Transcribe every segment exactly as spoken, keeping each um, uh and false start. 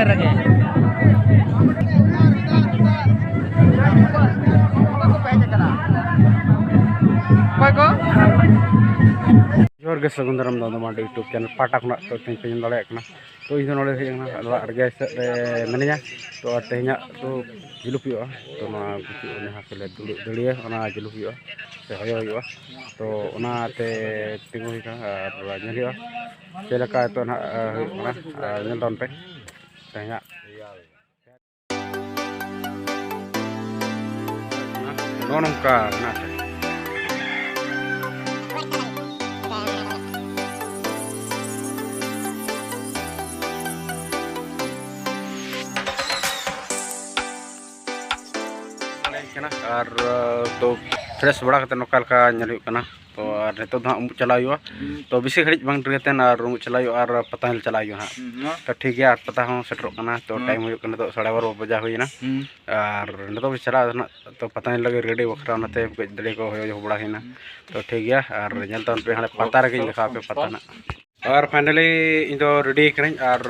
ᱨᱮᱜᱮ᱾ ᱚᱠᱚᱭ ᱠᱚ? ᱡᱚᱦᱟᱨ ᱜᱮ, ᱥᱟᱹᱜᱩᱱ ᱫᱟᱨᱟᱢ ᱫᱚ ᱢᱟᱱᱰᱤ YouTube ᱪᱮᱱᱮᱞ ᱯᱟᱦᱴᱟ ᱠᱷᱚᱱᱟᱜ᱾ ᱛᱚ, ᱛᱮᱦᱮᱧ ᱯᱮ ᱧᱮᱞ ᱫᱟᱲᱮᱭᱟᱜ ᱠᱟᱱᱟ, ᱛᱚ, ᱤᱧ ᱫᱚ ᱱᱚᱰᱮ ᱦᱮᱡ ᱟᱠᱟᱱᱟ, ᱚᱲᱟᱜ ᱨᱮᱜᱮ ᱥᱮᱫ ᱨᱮ ᱢᱤᱱᱟᱹᱧᱟ᱾ ᱛᱚ, ᱟᱨ ᱛᱮᱦᱮᱧᱟᱜ ᱫᱚ ᱡᱩᱞᱩᱯ ᱦᱩᱭᱩᱜᱼᱟ᱾ ᱛᱚ, ᱱᱚᱣᱟ ᱜᱩᱪᱩ ᱡᱟᱦᱟᱸ ᱠᱚ ᱞᱮ ᱫᱩᱲᱩᱵ ᱫᱟᱹᱲᱤᱭᱟᱹ, ᱚᱱᱟ ᱡᱩᱞᱩᱯ ᱦᱩᱭᱩᱜᱼᱟ ᱥᱮ ᱦᱚᱭᱚ ᱦᱩᱭᱩᱜᱼᱟ᱾ ᱛᱚ, ᱚᱱᱟᱛᱮ ᱛᱤᱸᱜᱩ ᱦᱩᱭ ᱟᱠᱟᱱᱟ ᱟᱨ ᱧᱮᱞ ᱦᱩᱭᱩᱜᱼᱟ ᱪᱮᱫ ᱞᱮᱠᱟ ᱱᱤᱛᱚᱜ ᱱᱟᱦᱟᱜ, ᱟᱨ ᱦᱩᱭᱩᱜ ᱠᱟᱱᱟ, ᱟᱨ ᱧᱮᱞ ᱛᱟᱵᱚᱱ ᱯᱮ ᱛᱮᱦᱮᱧᱟᱜ᱾ ᱱᱚᱜᱼᱚ ᱱᱚᱝᱠᱟ ᱢᱮᱱᱟᱜ ᱛᱮ᱾ ᱠᱟᱱᱟ᱾ ᱟᱨ, ᱛᱚ, ᱯᱷᱨᱮᱥ ᱵᱟᱲᱟ ᱠᱟᱛᱮ ᱱᱚᱝᱠᱟ ᱞᱮᱠᱟ ᱧᱮᱞ ᱦᱩᱭᱩᱜ ᱠᱟᱱᱟ᱾ ᱛᱚ, ᱟᱨ ᱱᱤᱛᱚᱜ ᱫᱚ ᱦᱟᱸᱜ ᱩᱢᱩᱜ ᱪᱟᱞᱟᱜ ᱦᱩᱭᱩᱜᱼᱟ᱾ ᱛᱚ, ᱵᱮᱥᱤ ᱜᱷᱟᱹᱲᱤᱡ ᱵᱟᱝ ᱰᱮᱨᱤ ᱠᱟᱛᱮ ᱟᱨ ᱩᱢᱩᱜ ᱪᱟᱞᱟᱜ ᱦᱩᱭᱩᱜᱼᱟ ᱟᱨ ᱯᱟᱛᱟ ᱧᱮᱞ ᱪᱟᱞᱟᱜ ᱦᱩᱭᱩᱜᱼᱟ ᱦᱟᱸᱜ᱾ ᱛᱚ, ᱴᱷᱤᱠ ᱜᱮᱭᱟ, ᱟᱨ ᱯᱟᱛᱟ ᱦᱚᱸ ᱥᱮᱴᱮᱨᱚᱜ ᱠᱟᱱᱟ᱾ ᱛᱚ, ᱴᱟᱭᱤᱢ ᱦᱩᱭᱩᱜ ᱠᱟᱱᱟ ᱱᱤᱛᱚᱜ ᱥᱟᱲᱮ ᱵᱟᱨᱚ ᱵᱟᱡᱟ ᱦᱩᱭᱱᱟ᱾ ᱟᱨ ᱱᱤᱛᱚᱜ ᱵᱚ ᱪᱟᱞᱟᱜᱼᱟ ᱱᱟᱜ᱾ ᱛᱚ, ᱯᱟᱛᱟ ᱧᱮᱞ ᱞᱟᱹᱜᱤᱫ ᱨᱮᱰᱤ ᱵᱟᱠᱷᱨᱟ ᱚᱱᱟᱛᱮ ᱠᱟᱹᱡ ᱫᱟᱲᱮ ᱠᱚ ᱦᱚᱭᱚ ᱵᱟᱲᱟ ᱦᱩᱭᱱᱟ᱾ ᱛᱚ, ᱴᱷᱤᱠ ᱜᱮᱭᱟ, ᱟᱨ ᱧᱮᱞ ᱛᱟᱵᱚᱱ ᱯᱮ ᱦᱟᱸᱰᱮ ᱯᱟᱛᱟ ᱨᱮᱜᱮᱧ ᱫᱮᱠᱷᱟᱣ ᱟᱯᱮ ᱯᱟᱛᱟ ᱱᱟᱜ᱾ ᱟᱨ finally ᱤᱧ ᱫᱚ ᱨᱮᱰᱤ ᱠᱟᱹᱱᱟᱹᱧ ᱟᱨ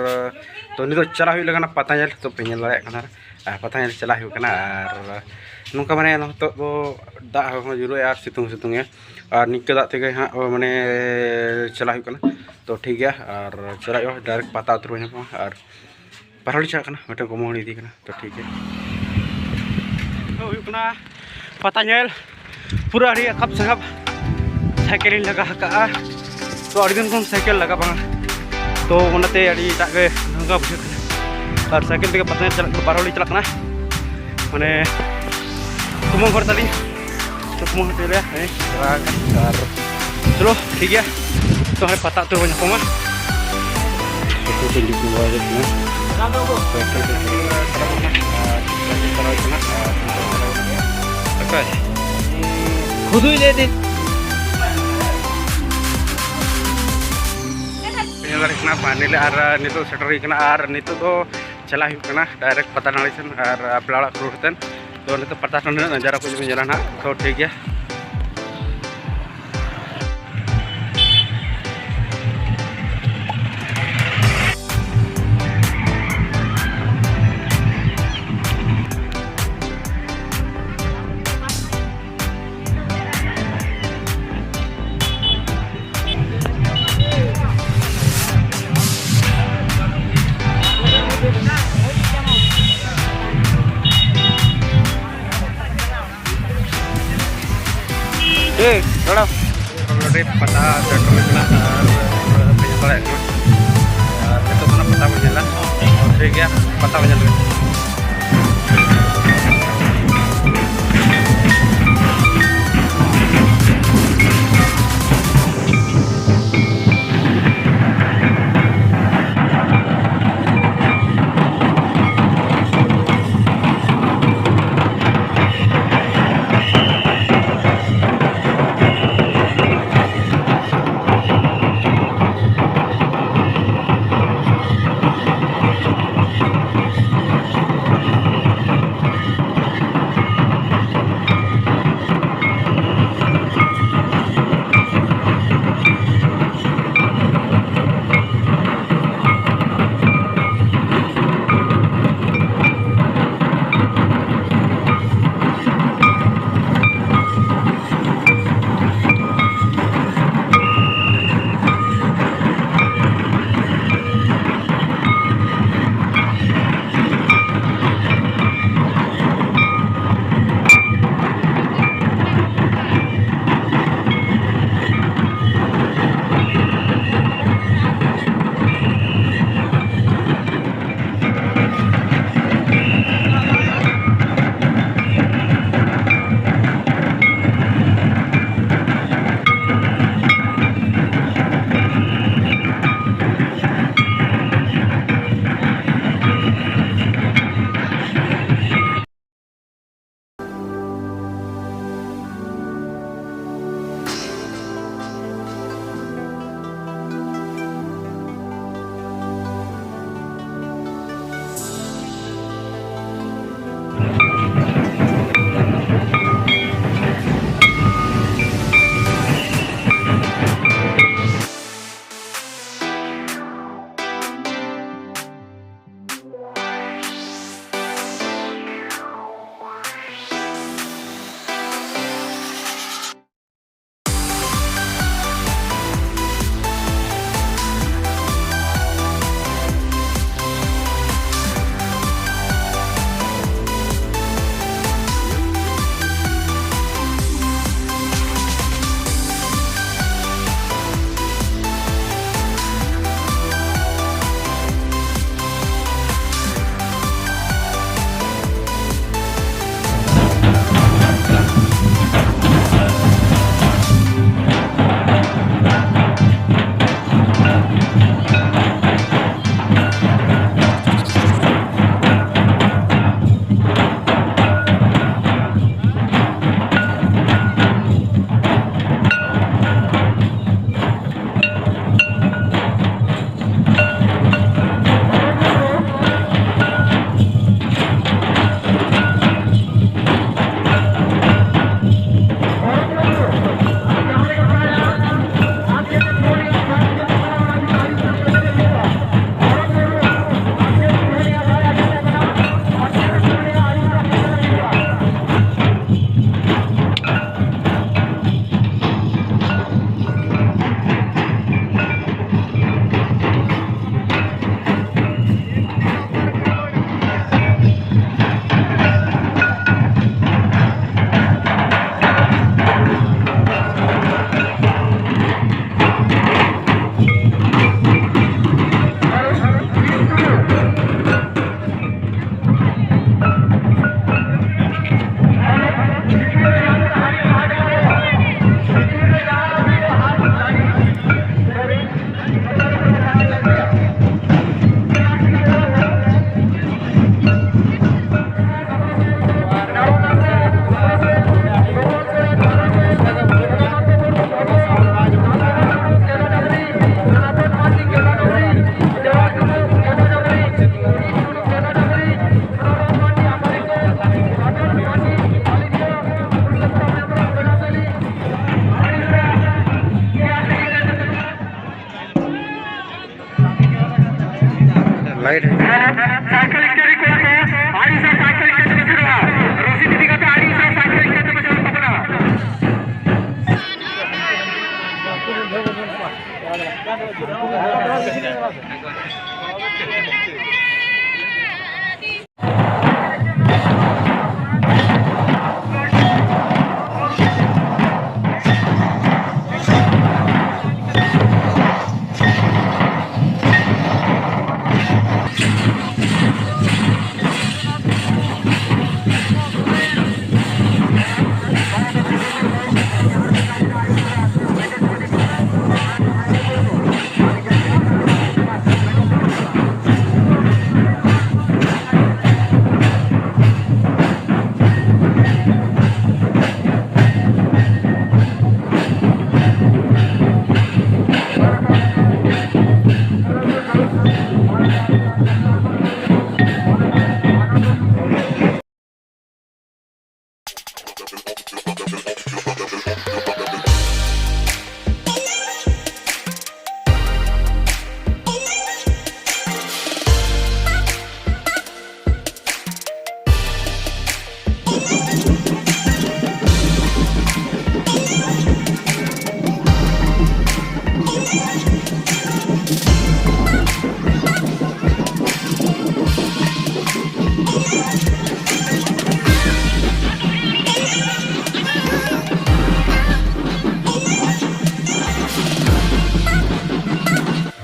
ᱛᱚ ᱱᱤᱛᱚᱜ ᱪᱟᱞᱟᱜ ᱦᱩᱭᱩᱜ ᱞᱟᱹᱜᱤᱫ ᱠᱟᱱᱟ ᱯᱟᱛᱟ ᱧᱮᱞ᱾ ᱛᱚ ᱯᱮ ᱧᱮᱞ ᱫᱟᱲᱮᱭᱟᱜ ᱠᱟᱱᱟ, ᱟᱨ ᱯᱟᱛᱟ ᱧᱮᱞ ᱪᱟᱞᱟᱜ ᱦᱩᱭᱩᱜ ᱠᱟᱱᱟ᱾ ᱟᱨ ᱱᱚᱝᱠᱟ ᱢᱟᱱᱮ ᱱᱤᱛᱚᱜ ᱫᱚ ᱫᱟᱜ ᱦᱚᱸ ᱧᱩᱨᱩᱭᱮᱫᱼᱟ ᱟᱨ ᱥᱤᱛᱩᱝ ᱥᱤᱛᱩᱝ ᱮ, ᱟᱨ ᱱᱤᱝᱠᱟᱹ ᱫᱟᱜ ᱛᱮᱜᱮ ᱦᱟᱸᱜ ᱢᱟᱱᱮ ᱪᱟᱞᱟᱜ ᱦᱩᱭᱩᱜ ᱠᱟᱱᱟ᱾ ᱛᱚ ᱴᱷᱤᱠ ᱜᱮᱭᱟ, ᱟᱨ ᱪᱟᱞᱟᱜ ᱦᱩᱭᱩᱜᱼᱟ direct ᱯᱟᱛᱟ ᱩᱛᱟᱹᱨ ᱵᱚᱱ ᱧᱟᱯᱟᱢᱟ᱾ ᱟᱨ ᱵᱟᱨ ᱦᱚᱲ ᱞᱤᱧ ᱪᱟᱞᱟᱜ ᱠᱟᱱᱟ, ᱢᱤᱫᱴᱮᱱ ᱠᱚᱢᱚ ᱦᱚᱲᱤᱧ ᱤᱫᱤ ᱠᱟᱱᱟ᱾ ᱛᱚ ᱴᱷᱤᱠ ᱜᱮᱭᱟ, ᱛᱚ ᱦᱩᱭᱩᱜ ᱠᱟᱱᱟ ᱯᱟᱛᱟ ᱧᱮᱞ ᱯᱩᱨᱟᱹ ᱟᱹᱰᱤ ᱟᱠᱟᱵ ᱥᱟᱸᱜᱟᱵ ᱥᱟᱭᱠᱮᱞ ᱤᱧ ᱞᱟᱜᱟ ᱟᱠᱟᱫᱼᱟ᱾ ᱛᱚ ᱟᱹᱰᱤ ᱫᱤᱱ ᱠᱷᱚᱱ ᱥᱟᱭᱠᱮᱞ ᱞᱟᱜᱟ ᱵᱟᱝ, ᱛᱚ ᱚᱱᱟᱛᱮ ᱟᱹᱰᱤ ᱮᱴᱟᱜ ᱜᱮ ᱱᱚᱝᱠᱟ ᱵᱩᱡᱷᱟᱹᱜ ᱠᱟᱱᱟ᱾ ᱟᱨ ᱥᱟᱭᱠᱮᱞ ᱛᱮᱜᱮ ᱯᱟᱛᱟ ᱧᱮᱞ ᱪᱟᱞᱟᱜ ᱠᱟᱱᱟ, ᱵᱟᱨ ᱦᱚᱲ ᱞᱤᱧ ᱪᱟᱞᱟᱜ ᱠᱟᱱᱟ, ᱢᱟᱱᱮ ᱠᱩᱢᱟᱹᱝ ᱦᱚᱲ ᱛᱟᱹᱞᱤᱧ᱾ ᱛᱚ ᱠᱩᱢᱟᱹᱝ ᱦᱚᱲ ᱛᱮᱞᱮ ᱦᱮᱸ ᱪᱟᱞᱟᱜ ᱠᱟᱱᱟ᱾ ᱟᱨ ᱪᱚᱞᱚ ᱴᱷᱤᱠ ᱜᱮᱭᱟ, ᱛᱚ ᱦᱟᱸᱰᱮ ᱯᱟᱛᱟ ᱩᱛᱟᱹᱨ ᱵᱚᱱ ᱧᱟᱯᱟᱢᱟ᱾ ᱯᱷᱳᱴᱳ ᱠᱚ ᱤᱫᱤ ᱵᱟᱲᱟ ᱦᱩᱭᱩᱜ ᱠᱟᱱᱟ᱾ ᱚᱠᱚᱭ? ᱠᱷᱩᱫᱩᱭ ᱞᱟᱹᱭ ᱫᱤᱱ᱾ ᱧᱮᱞ ᱫᱟᱲᱮᱭᱟᱜ ᱠᱟᱱᱟ finally, ᱟᱨ ᱱᱤᱛᱚᱜ ᱥᱮᱴᱮᱨ ᱦᱩᱭ ᱠᱟᱱᱟ᱾ ᱟᱨ ᱱᱤᱛᱚᱜ ᱫᱚ ᱪᱟᱞᱟᱜ ᱦᱩᱭᱩᱜ ᱠᱟᱱᱟ direct ᱯᱟᱛᱟ ᱴᱟᱺᱰᱤ ᱥᱮᱱ, ᱟᱨ ᱵᱟᱯᱞᱟ ᱚᱲᱟᱜ ᱠᱚ ᱨᱩᱣᱟᱹᱲ ᱠᱟᱛᱮᱱ᱾ ᱛᱚ ᱱᱤᱛᱚᱜ ᱯᱟᱛᱟ ᱴᱟᱺᱰᱤ ᱨᱮᱱᱟᱜ ᱱᱟᱡᱟᱨᱟ ᱠᱚ ᱡᱩᱫᱤ ᱵᱚᱱ ᱧᱮᱞᱟ ᱱᱟᱦᱟᱜ, ᱛᱚ ᱴᱷᱤᱠ ᱜᱮᱭᱟ᱾ ᱫᱟᱬᱟ᱾ Already ᱯᱟᱛᱟ ᱥᱮᱴᱮᱨ ᱦᱩᱭ ᱠᱟᱱᱟ ᱟᱨ ᱯᱮ ᱧᱮᱞ ᱫᱟᱲᱮᱭᱟᱜ ᱠᱟᱱᱟ᱾ ᱟᱨ ᱱᱤᱛᱚᱜ ᱫᱚ ᱱᱟᱜ ᱯᱟᱛᱟ ᱵᱚᱱ ᱧᱮᱞᱟ᱾ ᱴᱷᱤᱠ ᱜᱮᱭᱟ, ᱯᱟᱛᱟ ᱵᱚᱱ ᱧᱮᱞ ᱞᱮᱜᱮ᱾ ᱥᱟᱭᱠᱮᱞ ᱥᱴᱮᱱᱰ ᱨᱮ ᱠᱚᱲᱟ ᱠᱚ, ᱟᱹᱰᱤ ᱩᱥᱟᱹᱨᱟ ᱥᱟᱭᱠᱮᱞ ᱥᱴᱮᱱᱰ ᱛᱮᱠᱚ ᱥᱮᱱᱚᱜᱼᱟ᱾ ᱨᱚᱥᱤᱫ ᱤᱫᱤ ᱠᱟᱛᱮ ᱟᱹᱰᱤ ᱩᱥᱟᱹᱨᱟ ᱥᱟᱭᱠᱮᱞ ᱥᱴᱮᱱᱰ ᱛᱮᱠᱚ ᱥᱮᱱᱚᱜ ᱛᱟᱵᱚᱱᱟ᱾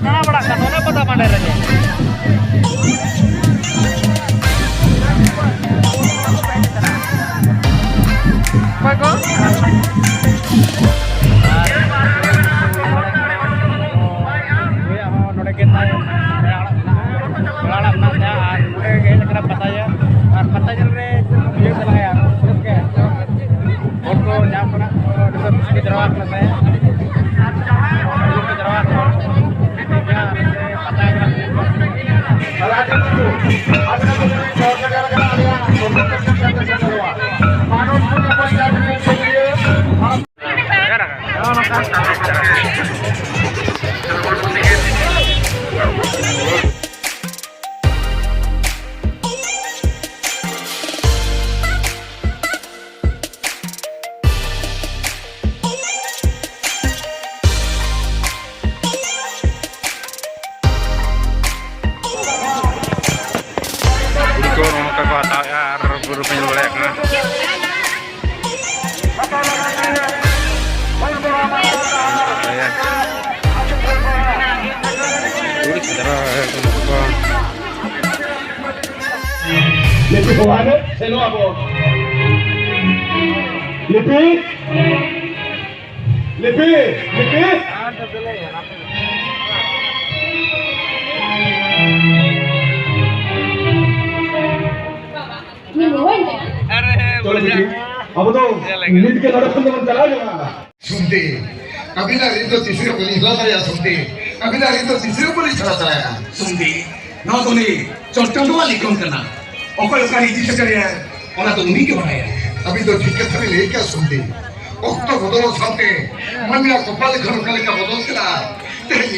ᱫᱟᱬᱟ ᱵᱟᱲᱟᱜ ᱠᱟᱱ ᱫᱚ ᱚᱱᱟ ᱯᱟᱛᱟ ᱵᱟᱸᱫᱮ ᱨᱮᱜᱮ᱾ ᱚᱠᱚᱭ ᱠᱚ? ᱟᱨ ᱱᱩᱭᱟᱜ ᱦᱚᱸ ᱱᱚᱰᱮ ᱜᱮ ᱛᱟᱭ ᱯᱮᱲᱟ ᱚᱲᱟᱜ ᱢᱮᱱᱟᱜᱼᱟ᱾ ᱯᱮᱲᱟ ᱚᱲᱟᱜ ᱢᱮᱱᱟᱜ ᱛᱟᱭᱟ ᱟᱨ ᱱᱚᱰᱮ ᱜᱮ ᱦᱮᱡ ᱟᱠᱟᱱᱟ ᱯᱟᱛᱟ ᱧᱮᱞ᱾ ᱟᱨ ᱯᱟᱛᱟ ᱧᱮᱞ ᱨᱮ ᱛᱤᱱᱟᱹᱜ ᱵᱷᱤᱲ ᱪᱟᱞᱟᱜᱼᱟ, ᱨᱟᱹᱥᱠᱟᱹ᱾ ᱦᱚᱲ ᱠᱚ ᱧᱟᱢ ᱠᱟᱱᱟ, ᱟᱹᱰᱤ ᱡᱳᱨ ᱨᱟᱹᱥᱠᱟᱹ ᱡᱟᱨᱣᱟ ᱠᱟᱱᱟ ᱛᱟᱦᱮᱸ᱾ ᱟᱹᱰᱤ ᱡᱳᱨ ᱠᱚ ᱡᱟᱨᱣᱟ ᱠᱟᱱᱟ᱾ ᱯᱟᱛᱟ ᱠᱟᱱᱟ᱾ ᱞᱤᱯᱤ ᱠᱚ ᱟᱨ ᱥᱮᱱᱚᱜ ᱟᱵᱚ᱾ ᱞᱤᱯᱤ, ᱞᱤᱯᱤ, ᱞᱤᱯᱤ᱾ ᱪᱚᱞᱚ ᱞᱤᱯᱤ, ᱟᱵᱚ ᱫᱚ ᱱᱤᱛ ᱜᱮ ᱱᱚᱰᱮ ᱠᱷᱚᱱ ᱫᱚᱵᱚᱱ ᱪᱟᱞᱟᱣ ᱧᱚᱜᱼᱟ᱾ ᱥᱩᱱᱫᱤ, ᱟᱹᱵᱤᱱᱟᱜ ᱨᱤᱱ ᱫᱚ ᱛᱤᱥ ᱨᱮᱦᱚᱸ ᱵᱟᱹᱞᱤᱧ ᱦᱟᱞᱟ ᱫᱟᱲᱮᱭᱟᱜᱼᱟ ᱥᱩᱱᱫᱤ᱾ ᱟᱹᱵᱤᱱᱟᱜ ᱨᱤᱱ ᱫᱚ ᱛᱤᱥ ᱨᱮᱦᱚᱸ ᱵᱟᱹᱞᱤᱧ ᱦᱟᱞᱟ ᱫᱟᱲᱮᱭᱟᱜᱼᱟ᱾ ᱥᱩᱱᱫᱤ, ᱱᱚᱣᱟ ᱫᱚ ᱩᱱᱤ ᱪᱚᱴ ᱪᱟᱸᱫᱳᱣᱟᱜ ᱞᱤᱠᱷᱚᱱ ᱠᱟᱱᱟ᱾ ᱚᱠᱚᱭ ᱚᱠᱟᱨᱮ ᱤᱫᱤ ᱥᱮᱴᱮᱨᱮᱭᱟ, ᱚᱱᱟ ᱫᱚ ᱩᱱᱤ ᱜᱮ ᱵᱟᱲᱟᱭᱟ᱾ ᱟᱹᱵᱤᱱ ᱫᱚ ᱴᱷᱤᱠ ᱠᱟᱛᱷᱟ ᱵᱤᱱ ᱞᱟᱹᱭ ᱠᱮᱜᱼᱟ ᱥᱩᱱᱫᱤ᱾ ᱚᱠᱛᱚ ᱵᱚᱫᱚᱞᱚᱜ ᱥᱟᱶᱛᱮ ᱢᱟᱹᱱᱢᱤᱭᱟᱜ ᱠᱚᱯᱟᱞ ᱞᱮᱠᱷᱟᱱ ᱚᱠᱟ ᱞᱮᱠᱟ ᱵᱚᱫᱚᱞ ᱠᱟᱱᱟ᱾ ᱛᱮᱦᱮᱧ